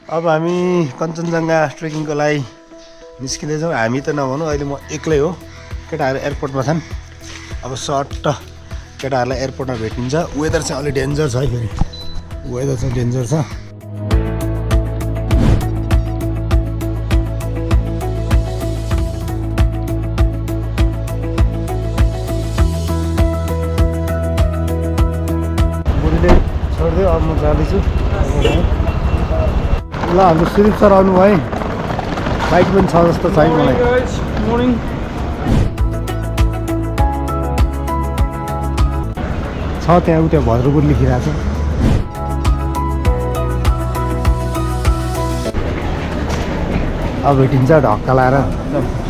अब हामी कञ्चनजङ्घा ट्रेकिङको लागि निस्किँदैछौँ। हामी त नभनौँ, अहिले म एक्लै हो, केटाहरू एयरपोर्टमा छन्। अब सर्ट केटाहरूलाई एयरपोर्टमा भेटिन्छ। वेदर चाहिँ अलि डेन्जर छ है, फेरि वेदर चाहिँ डेन्जर छ। बुढीले छोडिदियो, अब म जाँदैछु। ल हाम्रो सुदीप सर आउनुभयो, बाइक पनि छ जस्तो छ है मलाई। छ त्यहाँ उता भद्रपुर लेखिरहेको छ। अब भेटिन्छ ढक्का लाएर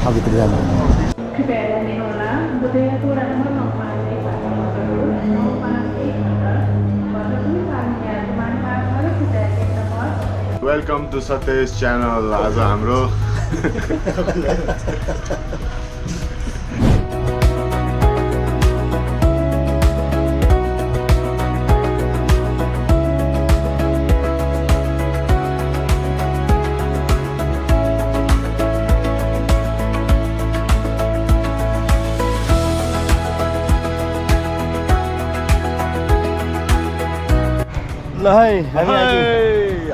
अब भित्र जानु। Welcome to Satej channel. आज हाम्रो ल है हामी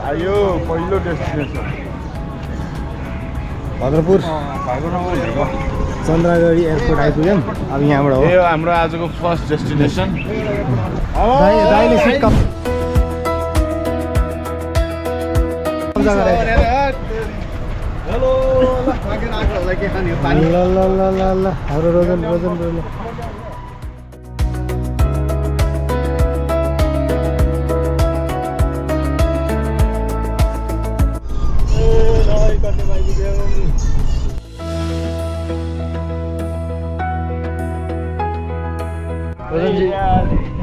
आयो पहिलो डेस्टिनेसन भद्रपुर चन्द्रगढी एयरपोर्ट आइपुग्यौँ। अब यहाँबाट हो यो हाम्रो आजको फर्स्ट डेस्टिनेसन। दाइले सिट कप हेलो ल ल ल ल ल हाम्रो रोजन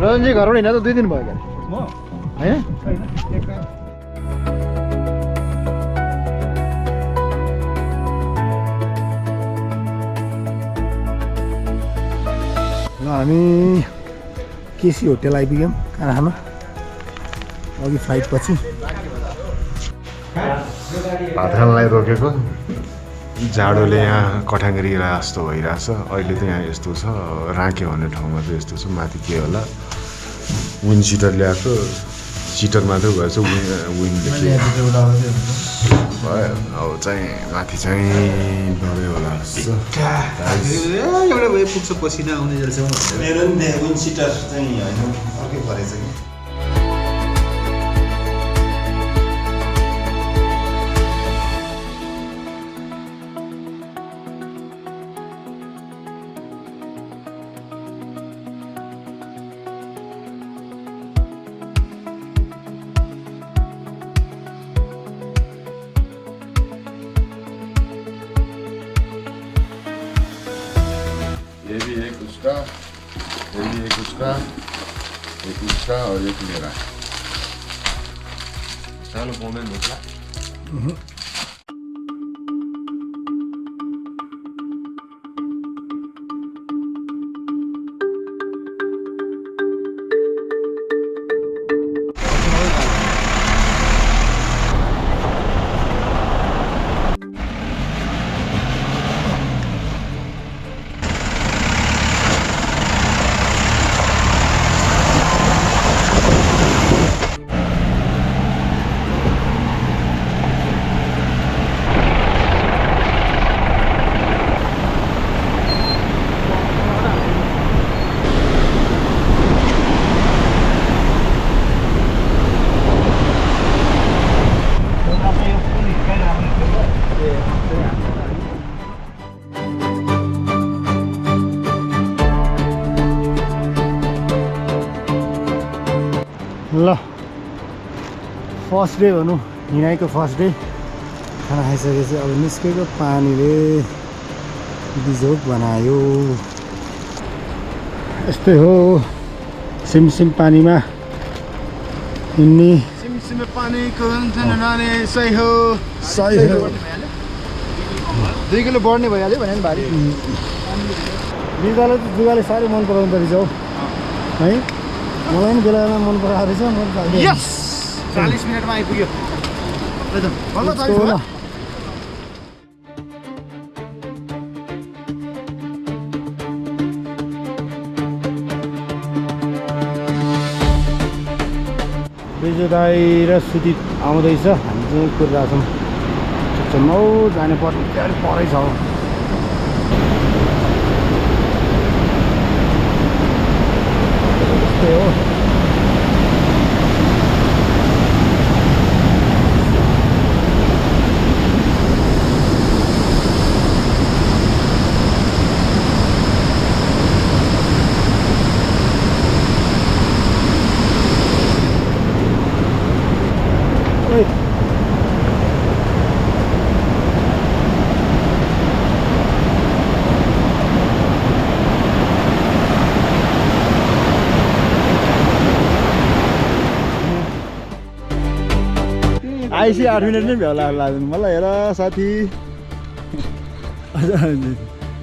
रोजनजी घरबाट हिँड्दा त 2 दिन भयो होइन? ल हामी केसी होटेल आइपुग्यौँ खाना खान। अघि फ्लाइट पछि भात खानलाई रोकेको जाडोले यहाँ कठाङ्ग्रिएर जस्तो भइरहेछ। अहिले त यहाँ यस्तो छ, राँके भन्ने ठाउँमा चाहिँ यस्तो छ। माथि के होला विन्ड सिटर ल्याएको, सिटर मात्रै भएछ, विन्डले के भयो। अब चाहिँ माथि चाहिँ डरै होला जस्तो। एउटा भए पुग्छ पसिना आउने जलसम्म। मेरो नि विन्ड सिटर चाहिँ होइन, अर्कै परेछ कि। ये भी एक उसका, ये भी एक उसका, एक उसका और एक मेरा। सानो पाउँदैन होला। ल फर्स्ट डे भनौँ, हिँडाइको फर्स्ट डे। खाना खाइसकेपछि अब निस्केको पानीले बिजोग बनायो। यस्तै हो सिमसिम पानीमा हिँड्ने। सिमसिम पानीको नानी सही हो। 2 किलो बढ्ने भइहाल्यो भने नि भारी। बिरुवालाई त जुगाले साह्रै मन पराउँदो रहेछ हौ है। मलाई पनि बेलामा मन पराएको रहेछ। 40 मिनटमा आइपुग्यो। विजय दाई र सुदीप आउँदैछ हामी चाहिँ कुरिरहेछौँ चम्मौ जाने पर्ने अलिक परै छ त्यस्तै हो आइसी 8 मिनट नै भ्याउला लाग्दैन मलाई हेर साथी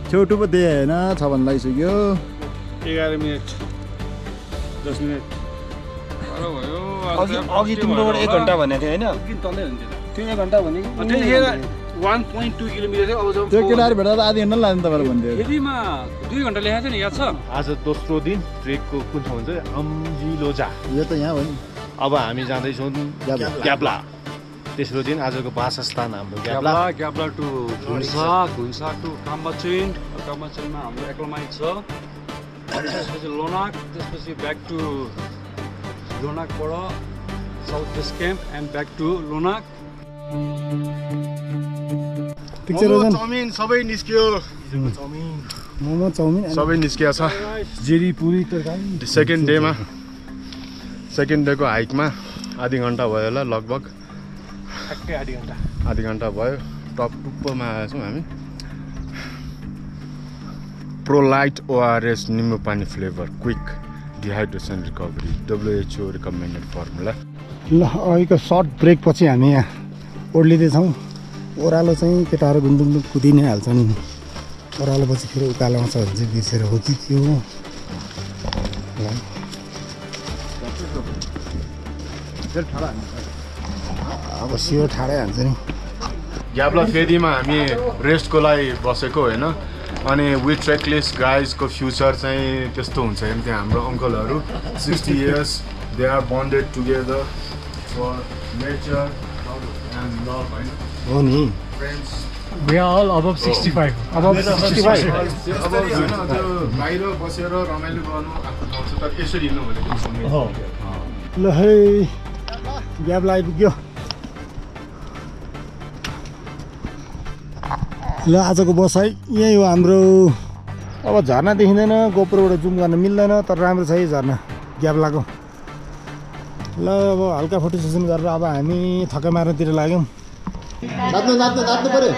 छेउटु पो दिए होइन 6 भन्दा लागिसक्यो 11 मिनट 10 मिनट अघि तिम्रोबाट 1 घन्टा भनेको थियो होइन किन तलै हुन्थ्यो त्यो 1 घन्टा भनेको त्यतिखेर 1.2 किलोमिटर थियो अब जब त्यो केटाहरू भेट्दा आधी घन्टा लाग्दैन तपाईँलाई भन्थ्यो यदिमा 2 घन्टा लेखाएको थियो नि याद छ आज दोस्रो दिन ट्रेकको कुन ठाउँ हुन्छ अम्जिलोजा यो त यहाँ हो नि अब हामी जाँदैछौँ ग्याब्ला तेस्रो दिन आजको वासस्थान हाम्रो ग्याब्ला ग्याब्ला टु घुन्सा टु कामबचिनमा हाम्रो एक्लोमाइट छ त्यसपछि लोनाक त्यसपछि ब्याक टु लोनाकबाट south base camp and back to Lhonak chowmein सबै निस्कियो मोमो चाउमिन सबै निस्किया छ जेरी पुरी तरकारी सेकेन्ड डेको हाइकमा आधी घन्टा भयो होला लगभग ठ्याक्कै आधी घन्टा भयो टप टुप्पोमा आएछौँ हामी प्रोलाइट ओआरएस निम्बु पानी flavour quick dehydration recovery WHO recommended formula ल अहिलेको सर्ट ब्रेक पछि हामी यहाँ ओर्लिँदैछौँ ओह्रालो चाहिँ केटाहरू घुमडुङ कुदि नै हाल्छ नि ओह्रालो पछि फेरि उकालो आउँछ भने चाहिँ बिर्सेर हो कि के हो अब सियो ठाडै हान्छ नि ग्याब्ला फेदीमा हामी रेस्टको लागि बसेको होइन अनि विथ ट्रेकलेस गाइजको फ्युचर चाहिँ त्यस्तो हुन्छ नि त्यहाँ हाम्रो अङ्कलहरू 60 years they are bonded together for nature and love होइन हो नि friends We are all above 65. अब बाहिर बसेर रमाइलो गर्नु आफ्नो ठाउँ छ तर यसरी हिँड्नु भनेको ल है ग्याब्ला आइपुग्यो ल आजको बसाइ यही हो हाम्रो अब झर्ना देखिँदैन गोप्रोबाट जुम गर्न मिल्दैन तर राम्रो छ है झर्ना ग्याब्लाको ल अब हल्का फोटो सेसन गरेर अब हामी थक्का मार्नतिर लाग्यौँ नाच्नु पऱ्यो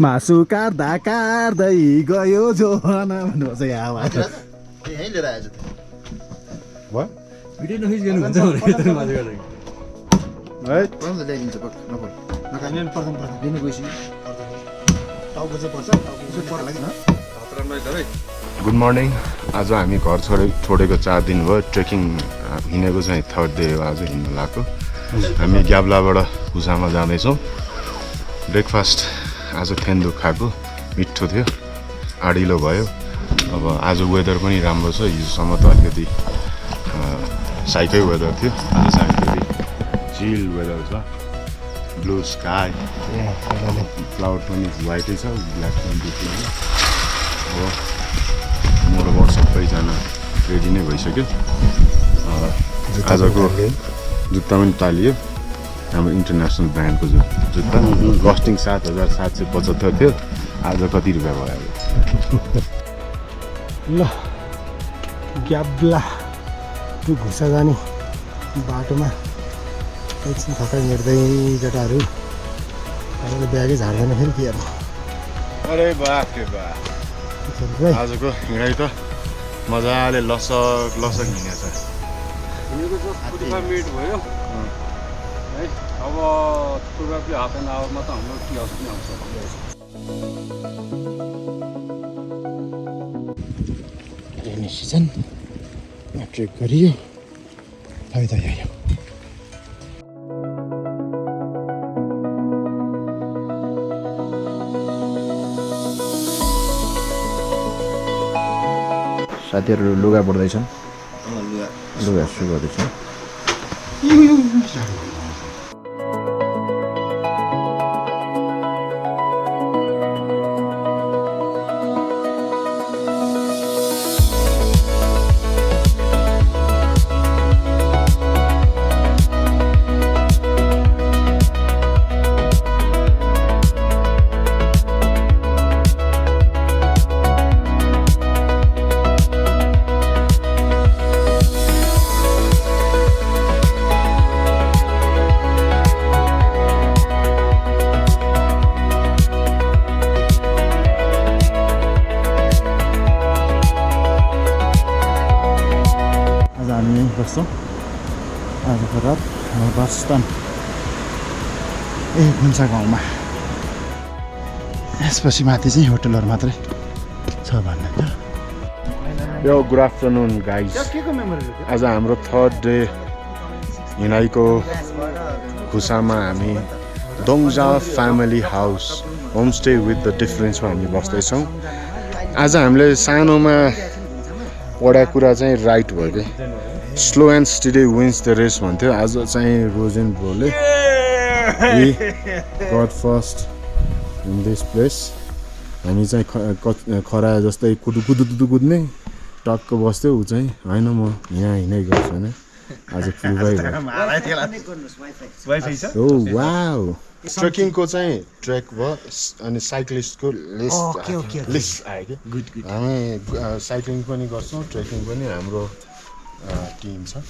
मासु काट्दा काट्दै गयो जोना भन्नुहोस् है आवाज यहीँ लिएर आएछ भिडियो नखिच गर्नुहुन्छ भने माथि गर्दै है ल्याइदिन्छ गुड मर्निङ आज हामी घर छोडेको 4 दिन भयो ट्रेकिङ हिँडेको चाहिँ 3rd डे हो आज हिँड्नु लगाएको हामी ग्याब्लाबाट हुसामा जाँदैछौँ ब्रेकफास्ट आज थेन्दुक खाएको मिठो थियो आडिलो भयो अब आज वेदर पनि राम्रो छ हिजोसम्म त अलिकति साइकै वेदर थियो आज चाहिँ अलिकति चिल वेदर छ ब्लू स्काई क्लाउड पनि वाइटै छ ब्ल्याक पनि देखिन्छ अब मोरोबाट सबैजना रेडी नै भइसक्यो आजको जुत्ता पनि टालियो हाम्रो इन्टरनेसनल ब्रान्डको जुत्ता कस्टिङ 7,775 थियो आज कति रुपियाँ भयो ल ग्याब्ला टु घुसा जाने बाटोमा एकछिन थकाइ हेर्दै केटाहरू तपाईँले ब्यागै झार्दैन फेरि के हेर्नु अरे बाफ रे बाफ आजको हिँडाइ त मजाले लसक लसक हिँडेछ हिँडेको जस्ट 45 मिनट भयो है अब प्रोबेबली हाफ एन आवरमा त हाम्रो टी हाउस पनि आउँछ रेनी सिजन ट्रेक गरियो फाइदा आयो साथीहरू लुगा बढ्दैछन् लुगा सुरु गर्दैछन् बस्छौँ आजको रात हाम्रो वासस्थान भुन्सा गाउँमा यसपछि माथि चाहिँ होटलहरू मात्रै छ भन्ने यो गुड आफ्टरनुन गाइज आज हाम्रो थर्ड डे हिँडाइको खुसामा हामी Dongja family house homestay with the डिफरेन्समा हामी बस्दैछौँ आज हामीले सानोमा पढाएको कुरा चाहिँ राइट भयो कि slow and steady wins the race भन्थ्यो आज चाहिँ रोजेन ब्रोले got first in this place हामी चाहिँ खरा जस्तै कुदु कुद्ने टक्क बस्थ्यो ऊ चाहिँ होइन म यहाँ हिँडाइ गर्छु होइन आज प्रुभै भयो वाउ ट्रेकिङको चाहिँ ट्रेक भयो अनि साइक्लिस्टको लिस्ट आयो कि हामी साइक्लिङ पनि गर्छौँ ट्रेकिङ पनि हाम्रो टिम छ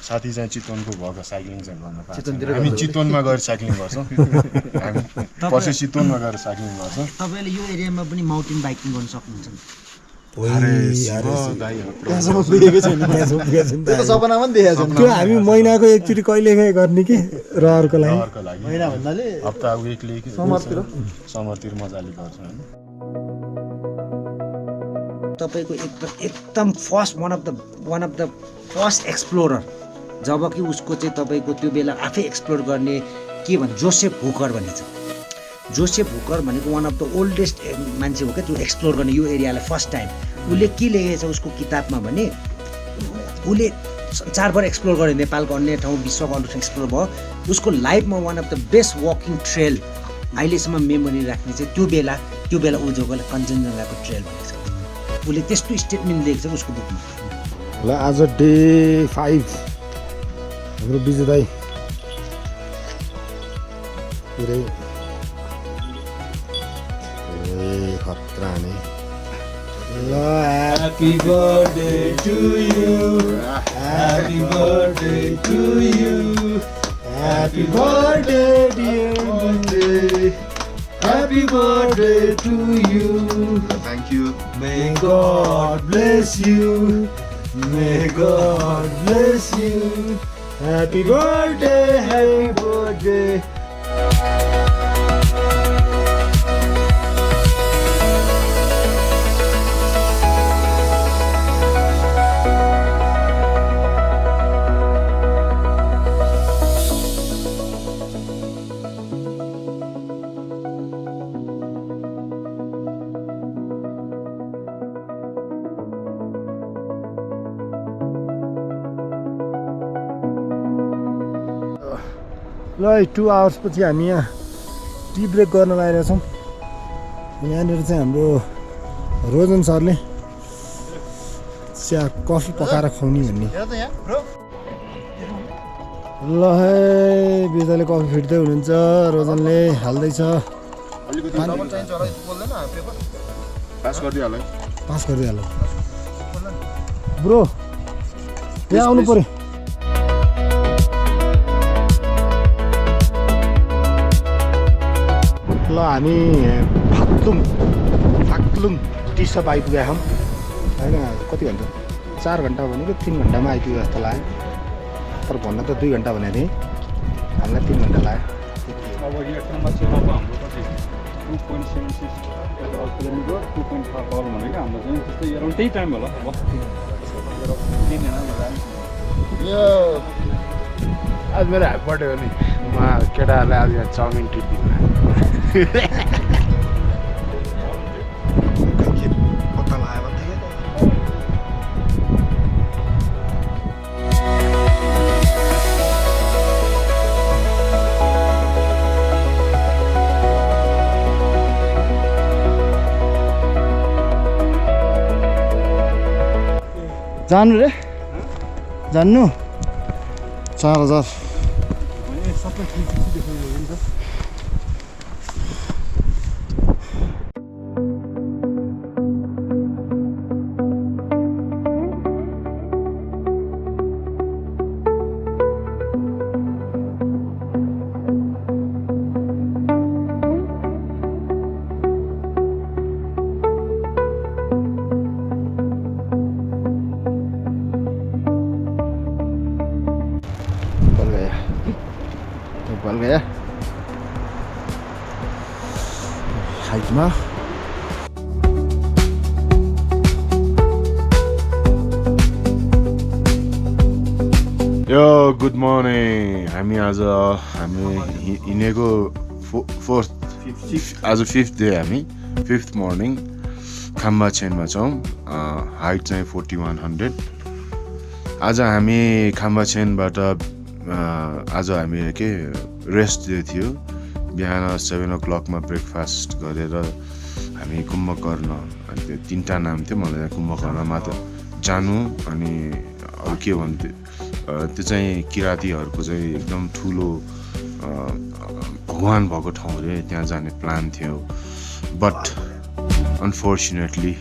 साथी चाहिँ चितवनको भएको साइक्लिङ चाहिँ गर्न पाउँछ हामी चितवनमा गएर साइक्लिङ गर्छौँ हामी पछि चितवनमा गएर साइक्लिङ गर्छौँ तपाईँले यो एरियामा पनि माउन्टेन बाइकिङ गर्न सक्नुहुन्छ हामी महिनाको एकचोटि कहिले गर्ने कि रहरको लागि हप्ता विकली समरतिर मजाले गर्छौँ होइन तपाईँको एकदम first one of the first explorer जब कि उसको चाहिँ तपाईँको त्यो बेला आफै एक्सप्लोर गर्ने के भन्छ जोसेफ हुकर भन्ने छ जोसेफ हुकर भनेको वान अफ द ओल्डेस्ट मान्छे हो क्या त्यो एक्सप्लोर गर्ने यो एरियालाई फर्स्ट टाइम उसले के लेखेको छ उसको किताबमा भने उसले संसारभर एक्सप्लोर गर्यो नेपालको अन्य ठाउँ विश्वको अन्य ठाउँ एक्सप्लोर भयो उसको लाइफमा one of the best walking trail अहिलेसम्म मेमोरी राख्ने चाहिँ त्यो बेला ऊ जोको कञ्चनजङ्घाको ट्रेल भनेको छ उसले त्यस्तो स्टेटमेन्ट लेखेको छ उसको बुकमा ल आज डे 5 हाम्रो विजय दाइ पुरै खतरा नै ल happy birthday to you happy birthday to you happy birthday dear birthday happy birthday to you thank you May God bless you. May God bless you. Happy birthday, happy birthday. ल 2 hours पछि हामी यहाँ tea break गर्न लागिरहेछौँ यहाँनिर चाहिँ हाम्रो रोजन सरले चिया कफी पकाएर खुवाउने भन्ने ल है बिदाले कफी फिट्दै हुनुहुन्छ रोजनले हाल्दैछ पास गरिदिइहाल ब्रो यहाँ आउनु पर्यो ल हामी फाक्लुङ टी सप आइपुगेका छौँ होइन कति घन्टा 4 घन्टा भनेको 3 घन्टामा आइपुग्यो जस्तो लाग्यो तर भन्न त 2 घन्टा भनेको थिएँ हामीलाई 3 घन्टा लाग्यो अब यहाँ एकामा चाहिँ अब हाम्रो कति 2.76 किलोमिटर 2.5 आवर भनेको हाम्रो चाहिँ त्यस्तै अराउन्ड त्यही टाइम होला अब यो आज मेरो ह्याप्पी बर्थडे हो नि म केटाहरूलाई आज यहाँ चाउमिन ट्रिट दिनु पत्ता लगायो भने जानु रे जान्नु 4000 सबै ठिक देखाउनु नि त बल गया हाइटमा यो गुड मर्निङ हामी हिँडेको आज 5th डे हामी 5th मर्निङ खाम्बा चेनमा छौँ हाइट चाहिँ 4100 आज हामी खाम्बा चेनबाट आज हामी के रेस्ट डे थियो बिहान 7 o'clock ब्रेकफास्ट गरेर हामी कुम्भकर्ण अनि त्यो 3टा नाम थियो मलाई कुम्भकर्णमा त जानु अनि अरू के भन्थ्यो त्यो चाहिँ किराँतीहरूको चाहिँ एकदम ठुलो भगवान भएको ठाउँ रे त्यहाँ जाने प्लान थियो but unfortunately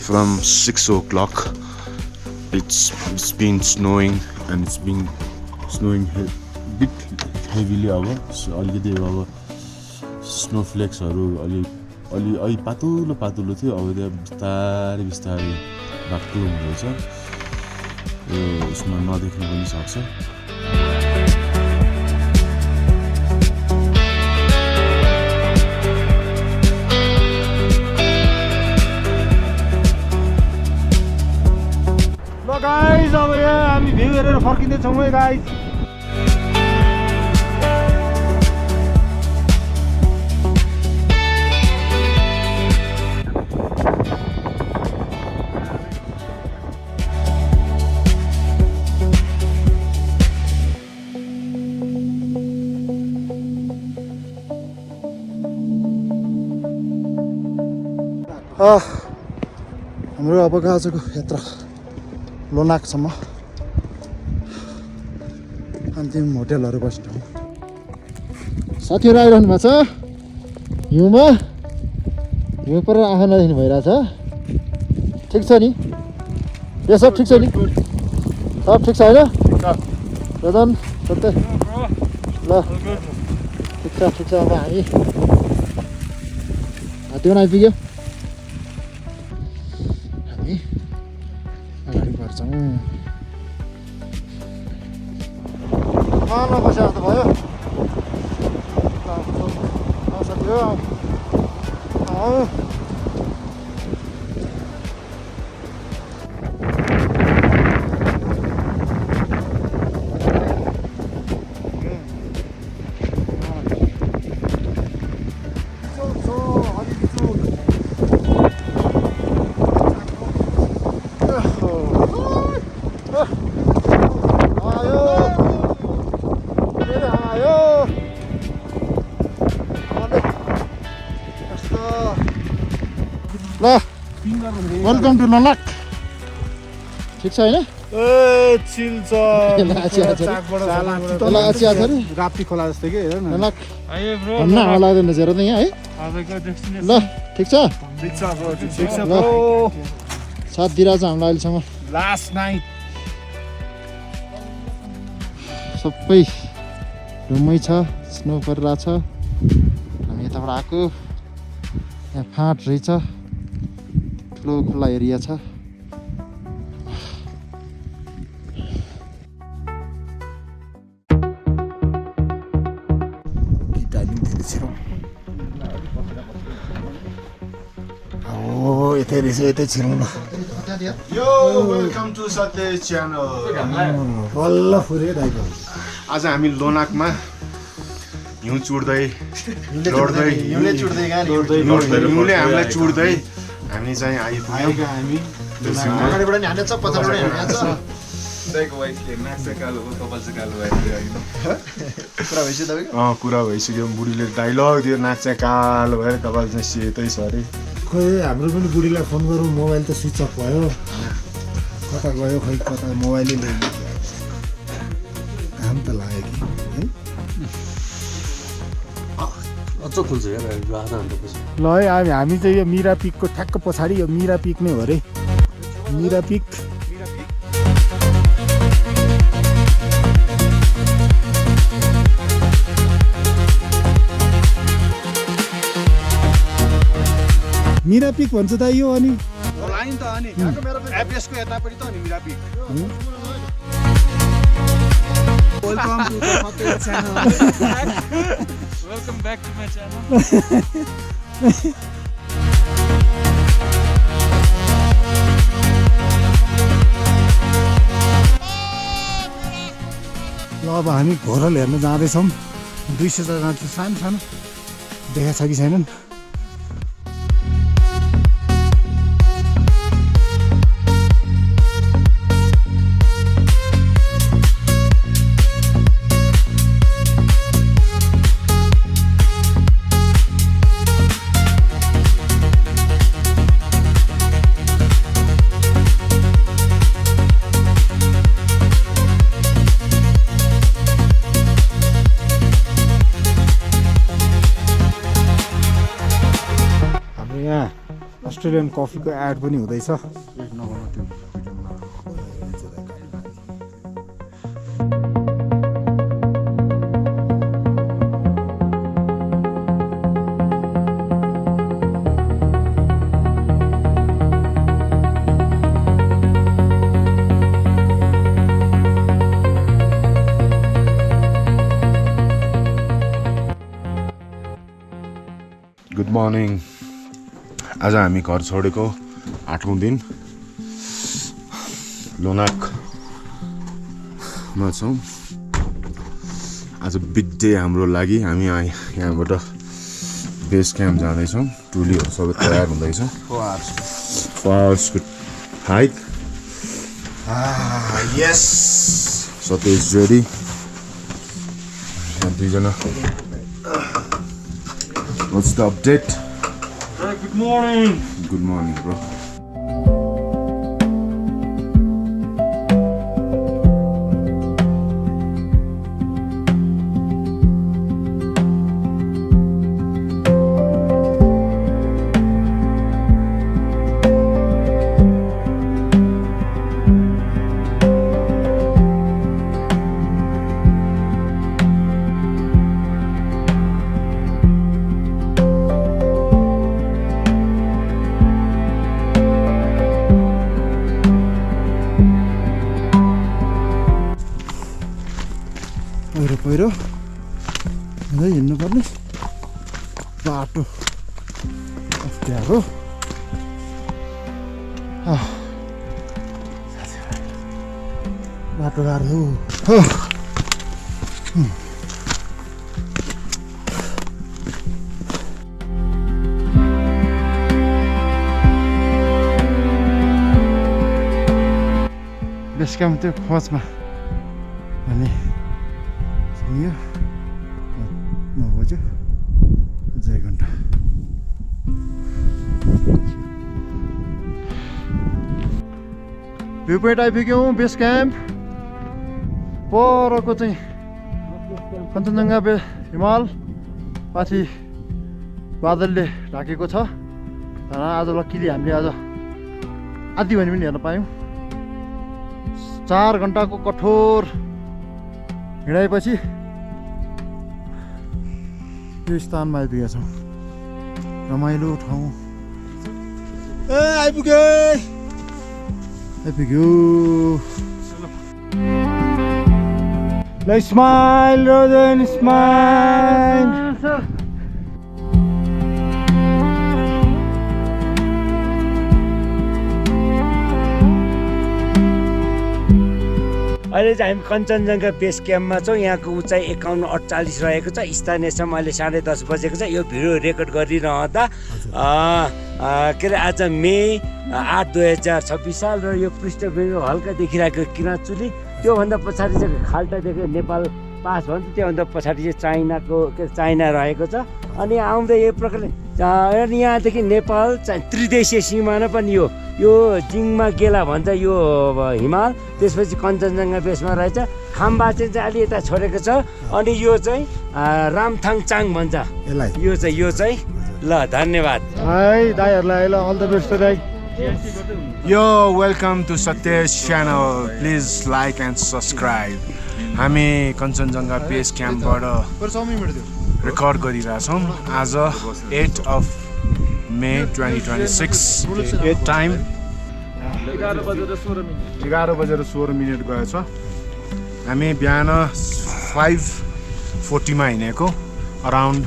from 6 o'clock it's been snowing and it's been snowing bit heavily अब अलिकति अब स्नोफ्लेक्सहरू अलि पातलो थियो अब त्यहाँ बिस्तारै बाक्लो हुँदैछ यो उसमा नदेख्न पनि सक्छ ल गाइज अब यहाँ हामी भ्यू हेरेर फर्किँदैछौँ है गाइज हाम्रो अब आजको यात्रा लोनाकसम्म अन्तिम होटेलहरू बस्नु साथीहरू आइरहनु भएको छ हिउँमा हिउँ पर आँखा नदेखिनु भइरहेछ ठिक छ नि यो सब ठिक छ नि सब ठिक छ होइन रजन सत्य ल ठिक छ अब हामी हात्तीमा आइपुग्यो बस्यो त भयो साथी ल वेलकम टु लोनाक ठिक छ होइन राप्ती खोला जस्तै के हेर न लोनाक भन्न लाग्दैन हेर त यहाँ है ल ठिक छ ल साथ दिइरहेको छ हामीलाई अहिलेसम्म लास्ट नाइट सबै ढुम्मै छ स्नो परिरहेछ हामी यता यताबाट आएको यहाँ फाँट रहेछ ठुलो खुल्ला एरिया छ यतै रहेछ यतै छिरौँ न यो वेलकम टु सत्य च्यानल बल्ल फुर्यो दाइको आज हामी लोनाकमा हिउँ चुड्दै लड्दै हिउँले हामीलाई चुड्दै हामी चाहिँ आइपुग्यौँ हामी अगाडिबाट नि हानेछ पछाडिबाट नि हानेछ कुरा भइसक्यो बुढीले डाइलग दियो नाक चाहिँ कालो भएर कपाल चाहिँ सेतै छ अरे खोइ हाम्रो पनि बुढीलाई फोन गरौँ मोबाइल त स्विच अफ भयो कता गयो खोइ कता मोबाइलै ल्याइयो घाम त लाग्यो कि है अझ खुल्छ यार आधा घन्टापछि ल है हामी चाहिँ यो मिरा पिकको ठ्याक्क पछाडि यो मिरा पिक नै हो अरे मिरा पिक मिरा पिक भन्छ त यो अनि लाइन त अनि एभरेस्टको यतापट्टि त अनि Mera peak welcome to the Satya channel welcome back to my channel ल अब हामी घोरल हेर्न जाँदैछौँ 200 जना चाहिँ सानो सानो देखाएको छ कि छैनन् अस्ट्रेलियन कफीको एड पनि हुँदैछ गुड मर्निङ आज हामी घर छोडेको 8औं दिन लोनाकमा छौँ आज बिग डे हाम्रो लागि हामी यहाँबाट बेस क्याम्प जाँदैछौँ टुलीहरू सबै तयार हुँदैछ 4 आवर्सको हाइक यस सतेज रेडी दुईजना What's the update? Good morning. Good morning, bro. पहिरो हिँड्दै हिँड्नुपर्ने बाटो अप्ठ्यारो बाटो गाह्रो बेस क्याम्प त्यो खोजमा अनि यो 9 बज्यो 1 घन्टा भ्यू पोइन्ट आइपुग्यौँ बेस क्याम्प परको चाहिँ कञ्चनजङ्घा हिमाल माथि बादलले ढाकेको छ तर आज लक्कीले हामीले आज आधी भने पनि हेर्न पायौँ 4 घन्टाको कठोर हिँडाएपछि यो स्थानमा आइपुगेका छौँ रमाइलो ठाउँ आइपुग्यो ल स्माइल रोजन स्माइल अहिले चाहिँ हामी कञ्चनजङ्घा बेस क्याम्पमा छौँ। यहाँको उचाइ 5148 रहेको छ। स्थानीय समय अहिले 10:30 बजेको छ। यो भिडियो रेकर्ड गरिरहँदा के अरे आज मे 8 2026 साल र यो पृष्ठभूमिमा हल्का देखिरहेको किराँचुली, त्योभन्दा पछाडि चाहिँ खाल्टादेखि नेपाल पास भन्छ, त्योभन्दा पछाडि चाहिँ चाइना रहेको छ। अनि आउँदै यो प्रकारले अनि यहाँदेखि नेपाल चाहिँ त्रिदेशीय सिमाना पनि यो जिङमा गेला भन्छ यो हिमाल, त्यसपछि कञ्चनजङ्घा बेसमा रहेछ। खाम्बाचेन चाहिँ अलि यता छोडेको छ। अनि यो चाहिँ रामथाङचाङ भन्छ यो चाहिँ ल धन्यवाद है दाइहरूलाई ल अल द बेस्ट दाइ यो welcome to Satyesh channel please like and subscribe हामी कञ्चनजङ्घा बेस क्याम्पबाट रेकर्ड गरिरहेछौँ आज 8 अफ मे 2026 टाइम 11:16 गएछ। हामी बिहान 5:40 हिँडेको अराउन्ड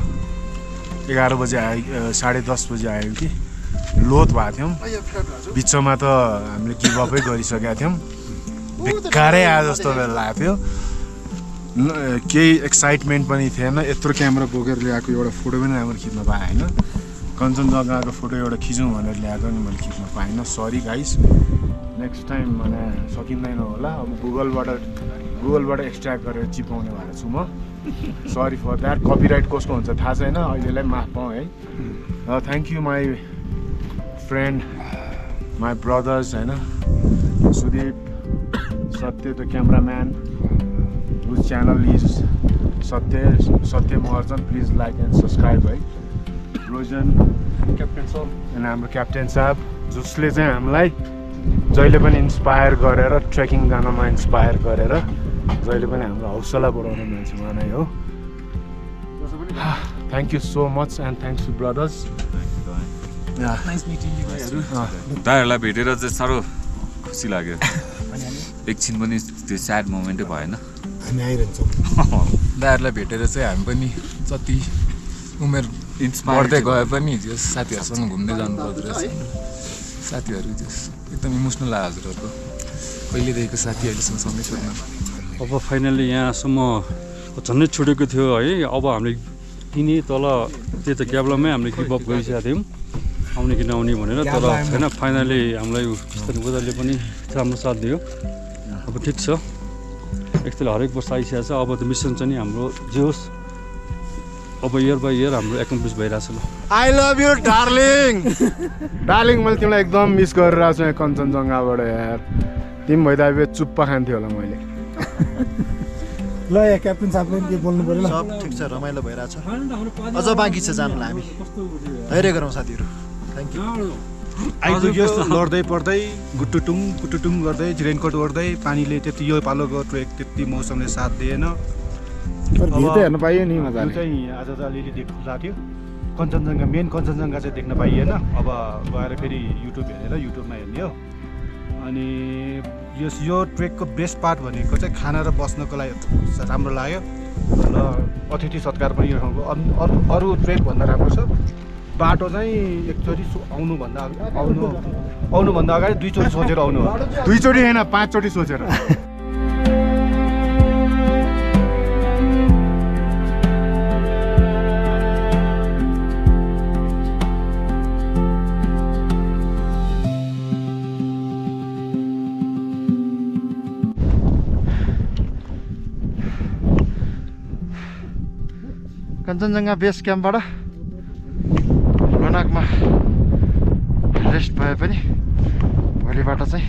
11 बजे आयो 10:30 बजे आयो कि लोत भएको थियौँ। बिचमा त हामीले गिभअपै गरिसकेका थियौँ। बेकारै आयो जस्तो लागेको थियो। केही एक्साइटमेन्ट पनि थिएन। यत्रो क्यामेरा बोकेर ल्याएको एउटा फोटो पनि राम्रो खिच्न पाएँ होइन। कञ्चनजङ्घाको फोटो एउटा खिचौँ भनेर ल्याएको नि मैले खिच्न पाइनँ। सरी गाइस, नेक्स्ट टाइम भने सकिँदैन होला। अब गुगलबाट एक्सट्र्याक्ट गरेर चिपाउने भएको छु म। Sorry for that. कपिराइट कसको हुन्छ थाहा छैन, अहिलेलाई माफ पाऊँ है। Thank you my friend my brothers होइन, सुदीप, सत्य the cameraman whose channel is Satya Maharjan. Please like and subscribe है। रोजन क्याप्टेन सर अनि हाम्रो क्याप्टेन साहब जसले चाहिँ हामीलाई जहिले पनि इन्सपायर गरेर ट्रेकिङ जानमा इन्सपायर गरेर जहिले पनि हाम्रो हौसला बढाउने मान्छे उहाँ हो। Thank you so much and thanks to brothers. दाइहरूलाई भेटेर चाहिँ साह्रो खुसी लाग्यो। एकछिन पनि त्यो स्याड मोमेन्टै भएन। हामी आइरहन्छौँ दाइहरूलाई भेटेर चाहिँ हामी पनि जति उमेर बढ्दै गए पनि साथीहरूसँग घुम्दै जानुपर्दो रहेछ। साथीहरू एकदम इमोसनल लाग्यो हजुरहरूको पहिलेदेखिको साथी अहिलेसम्म सँगै छोड्नु। अब फाइनली यहाँसम्म झन्डै छुटेको थियो है। अब हामीले किने तल त्यही त क्याब्लामै हामीले गिभअप गरिसकेका थियौँ आउने कि नआउने भनेर। तर होइन फाइनली हामीलाई बिस्तारै बजारले पनि राम्रो साथ दियो। अब ठिक छ, एकचोटि हरेक वर्ष आइसकेको छ। अब त मिसन चाहिँ नि हाम्रो जे होस् अब इयर बाई इयर हाम्रो एकम्प्लिस भइरहेछ। ल I love you darling. Darling मैले तिमीलाई एकदम मिस गरिरहेको छु यहाँ कञ्चनजङ्घाबाट यार। तिमी भइदिए चुप्प खान्थ्यो होला मैले। ल यहाँ क्याप्टेन साहबले के बोल्नु पर्यो। सब ठिक छ, रमाइलो भइरहेछ। अझ बाँकी छ जानलाई हामी। धैर्य गरौँ साथीहरू। Thank you. आइपुग्यो लड्दै पर्दै गुटुटुङ गर्दै रेनकोट ओर्दै पानीले त्यति यो पालोको ट्रेक त्यति मौसमले साथ दिएन। भ्यू त हेर्न पाइयो नि भ्यू चाहिँ आज त अलिअलि देख्नु लाग्यो। कञ्चनजङ्घा मेन कञ्चनजङ्घा चाहिँ देख्न पाइएन। अब गएर फेरि युट्युब हेरेर युट्युबमा हेर्ने हो। अनि यो ट्रेकको बेस्ट पार्ट भनेको चाहिँ खाना र बस्नको लागि राम्रो लाग्यो र अतिथि सत्कार पनि यो ठाउँको अरू ट्रेकभन्दा राम्रो छ। बाटो चाहिँ एकचोटि आउनुभन्दा अगाडि 2 चोटि सोचेर आउनु हो। 2 चोटि होइन 5 चोटि सोचेर। कञ्चनजङ्घा बेस क्याम्पबाट लोनाकमा रेस्ट भए पनि भोलिबाट चाहिँ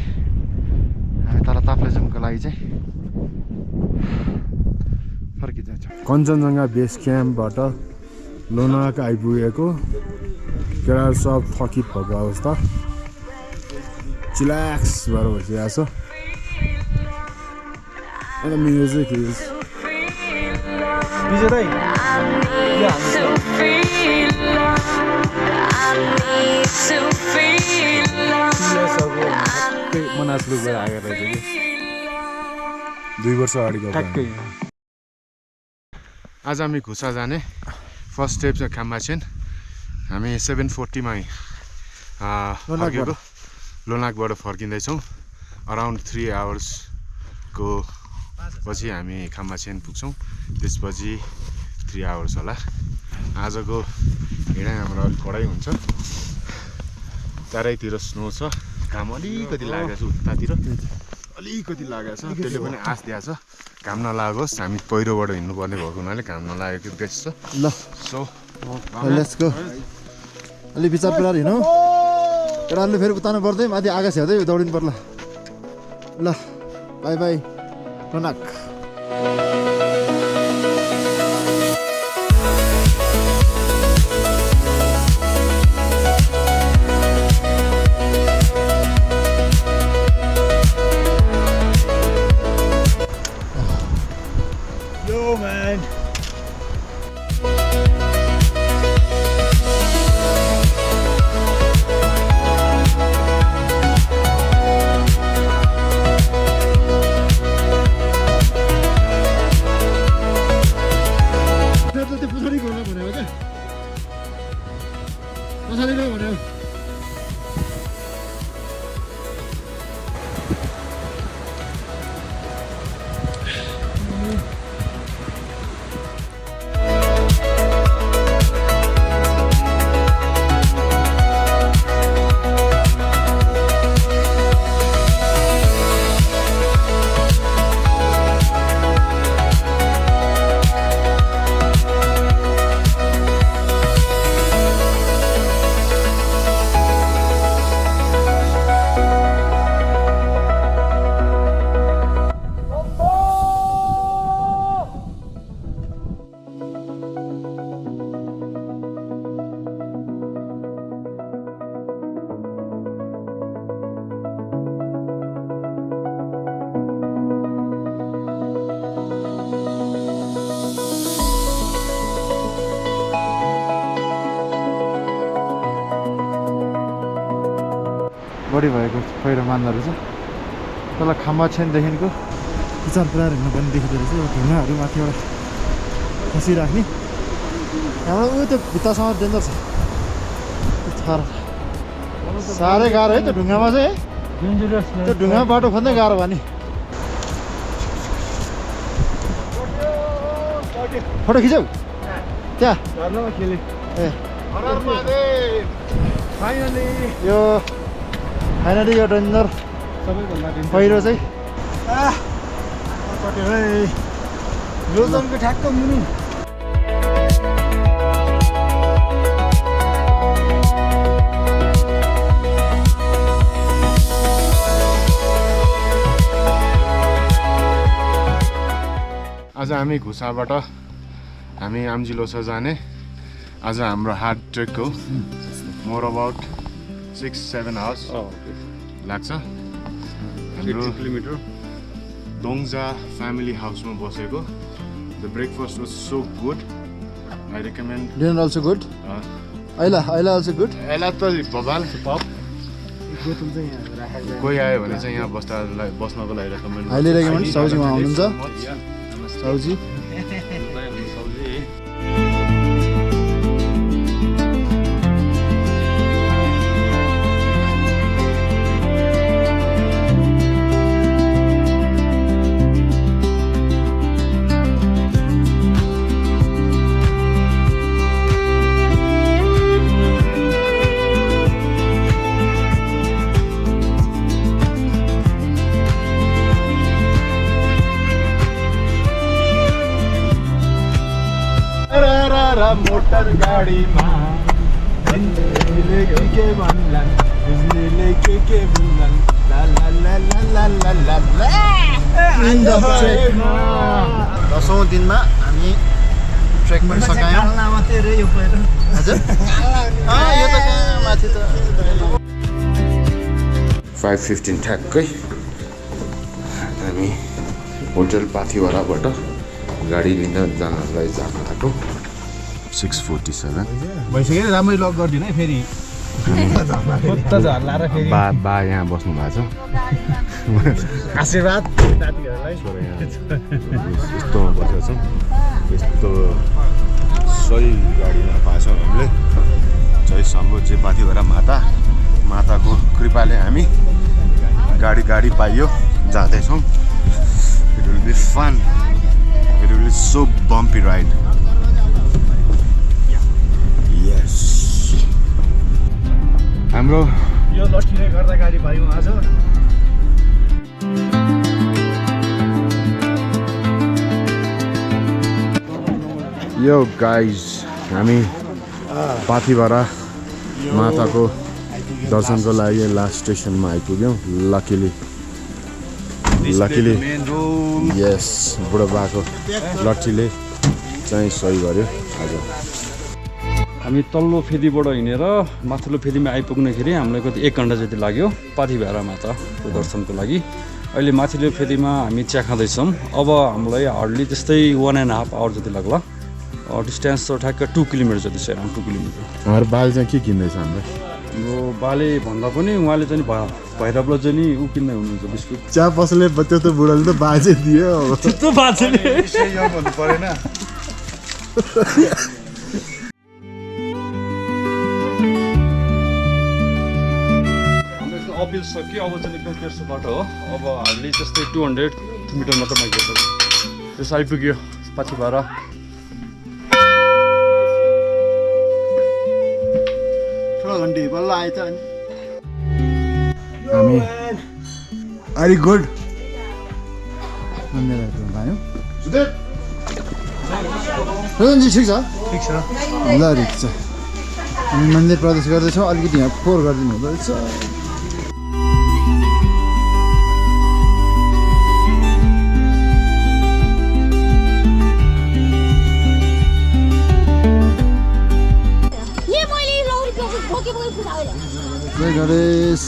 हामी तल ताप्लेजुङको लागि चाहिँ फर्किँदैछौँ। कञ्चनजङ्घा बेस क्याम्पबाट लोनाक आइपुगेको केटाहरू सब थकित भएको अवस्था, चिल्याक्स भएर बसिरहेको छ। अन्त म्युजिक इज विजय दाइ मनास लुकबाट आएको रहेछ कि 2 वर्ष अगाडिको ठ्याक्कै आज हामी घुसा जाने फर्स्ट स्टेप चाहिँ खाम्बाछेन हामी 7:40 फर्केको लोनाकबाट फर्किँदैछौँ अराउन्ड 3 आवर्सको पछि हामी खाम्बाछेन पुग्छौँ त्यसपछि 3 आवर्स होला आजको हिँडाइ हाम्रो अलिक कडै हुन्छ चारैतिर स्नो छ घाम अलिकति लागेको छ उतातिर अलिकति लागेको छ त्यसले पनि आश दिएको छ घाम नलागोस् हामी पहिरोबाट हिँड्नुपर्ने भएको हुनाले घाम नलागेको बेस्ट छ ल सो लेट्स गो अलि विचार पुरा हिँडौँ केटाहरूले फेरि उतार्नु पर्दै माथि आकाश हेर्दै दौडिनु पर्ला ल बाई बाई लोनाक बढी भएको पहिरो मान्दो रहेछ तल खाम्बाछेनदेखिको विचार पुऱ्याएर हिँड्नु पनि देखिँदो रहेछ ढुङ्गाहरू माथिबाट खसिराख्ने त्यहाँबाट ऊ त्यो भित्तासम्म डेन्जर छ साह्रै गाह्रो है त्यो ढुङ्गामा चाहिँ है त्यो ढुङ्गामा बाटो खोज्दै गाह्रो भयो नि फोटो खिच्यौ त्यहाँ ए फाइनली यो डेन्जर पहिरो चाहिँ लोजनको ठ्याक्क मुनि आज हामी घुसाबाट हामी आम्जिलोसा जाने आज हाम्रो हार्ड ट्रेक हो मोर अबाउट 6-7 आवर्स लाग्छ हाम्रो किलोमिटर दोङ्जा फ्यामिली हाउसमा बसेको the breakfast was so good I recommend dinner also good अहिले अल्सो गुड यसलाई त भवाल कोही आयो भने चाहिँ यहाँ बस्नको लागि रेकमेन्ड हाइली रेकमेन्ड साउजी उहाँ हुनुहुन्छ साउजी मोटर गाडीमा के भन्लान् बिजुलीले के भन्लान् ला ला ला ला ला ला ला दसौँ दिनमा हामी ट्रेक पनि सकायौँ हजुर यो त कहाँ माथि त 5:15 ठ्याक्कै हामी होटल पाथिवालाबाट गाडी लिन जानलाई जानु आएको 6:47 भइसक्यो राम्रै लक गरिदिनु है फेरि झर्ला र फेरि बा यहाँ बस्नु भएको छ आशीर्वाद नातिहरूलाई यस्तोमा बसेको छौँ यस्तो सही गाडीमा पाएछौँ हामीले जय शम्भु जे पाथिभरा माताको कृपाले हामी गाडी पाइयो जाँदैछौँ it will be fun it will be so bumpy ride yes हाम्रो यो लट्ठीले गर्दा गाडी पायौँ आज यो गाइज हामी पाथिभरा माताको दर्शनको लागि लास्ट स्टेसनमा आइपुग्यौँ लकिली यस बुढाबाको लट्ठीले चाहिँ सही गर्यो आज हामी तल्लो फेदीबाट हिँडेर माथिल्लो फेदीमा आइपुग्दाखेरि हामीलाई कति 1 घन्टा जति लाग्यो पाथिभरा माताको दर्शनको लागि अहिले माथिल्लो फेदीमा हामी चिया खाँदैछौँ अब हामीलाई हार्डली त्यस्तै 1.5 आवर जति लाग्ला डिस्टेन्स त ठ्याक्क 2 किलोमिटर जति छ अराउन्ड 2 किलोमिटर हाम्रो बाले चाहिँ के किन्दैछ हामीलाई हाम्रो बाले भन्दा पनि उहाँले चाहिँ भैरवलाई चाहिँ नि ऊ किन्दै हुनुहुन्छ बिस्कुट चिया पसले त्यो त बुढाले त बाजे दियो त्यस्तो बाजेले भन्नु परेन अपिल सक्यो अब चाहिँ एकदम तेर्सो बाटो हो अब हार्डली त्यस्तै 200 मिटर मात्र माग्यो त्यस आइपुग्यो पाथिभरा घन्टी बल्ल आएछ अनि हामी अलि गुड मन्दिर आइपुग्नु भयो ठिक छ ल ठिक छ हामी मन्दिर प्रवेश गर्दैछौँ अलिकति यहाँ फोहोर गरिदिनु हुँदो रहेछ जय गणेश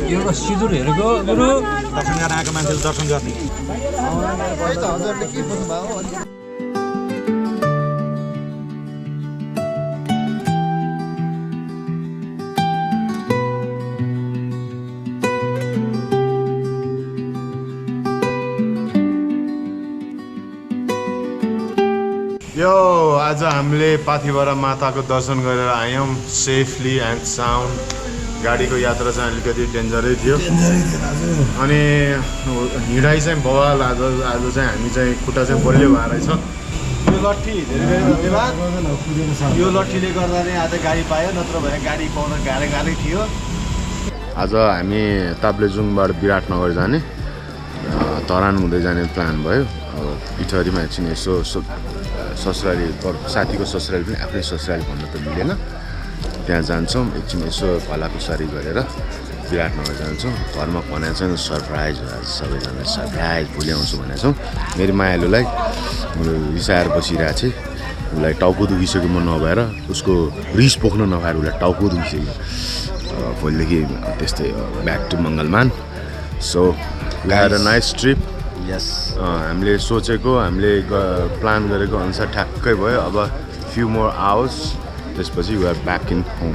एउटा सिँदुर हेरेको गुरु दर्शन गर्न आएको मान्छेले दर्शन गर्ने हजुरले के बोल्नु भयो यो आज हामीले पाथिभरा माताको दर्शन गरेर आयौँ सेफली एन्ड साउन्ड गाडीको यात्रा चाहिँ अलिकति डेन्जरै थियो अनि हिँडाइ चाहिँ बवाल आज चाहिँ हामी चाहिँ खुट्टा चाहिँ बलियो भएर रहेछ यो लट्ठी धेरै धन्यवाद यो लट्ठीले गर्दा नै आज गाडी पायो नत्र भने गाडी पाउन गाह्रै थियो आज हामी ताप्लेजुङबाट विराटनगर जाने धरान हुँदै जाने प्लान भयो अब पिठरीमा एकछिन यसो ससुराली साथीको ससुराली पनि आफ्नै ससुराली भन्न त मिलेन त्यहाँ जान्छौँ एकछिन यसो भलाकुसारी गरेर विराटनगर जान्छौँ घरमा भनेको छ नि सरप्राइज आज सबैजना सरप्राइज भुल्याउँछु भनेको छौँ मेरो मायालुलाई रिसाएर बसिरहेको थिएँ उसलाई टाउको दुखिसक्यो म नभएर उसको रिस पोख्न नभएर उसलाई टाउको दुखिसक्यो भोलिदेखि त्यस्तै back to Mangalman so had a nice trip yes हामीले सोचेको हामीले प्लान गरेको अनुसार ठ्याक्कै भयो अब फ्यु मोर आवर्स त्यसपछि we are back in home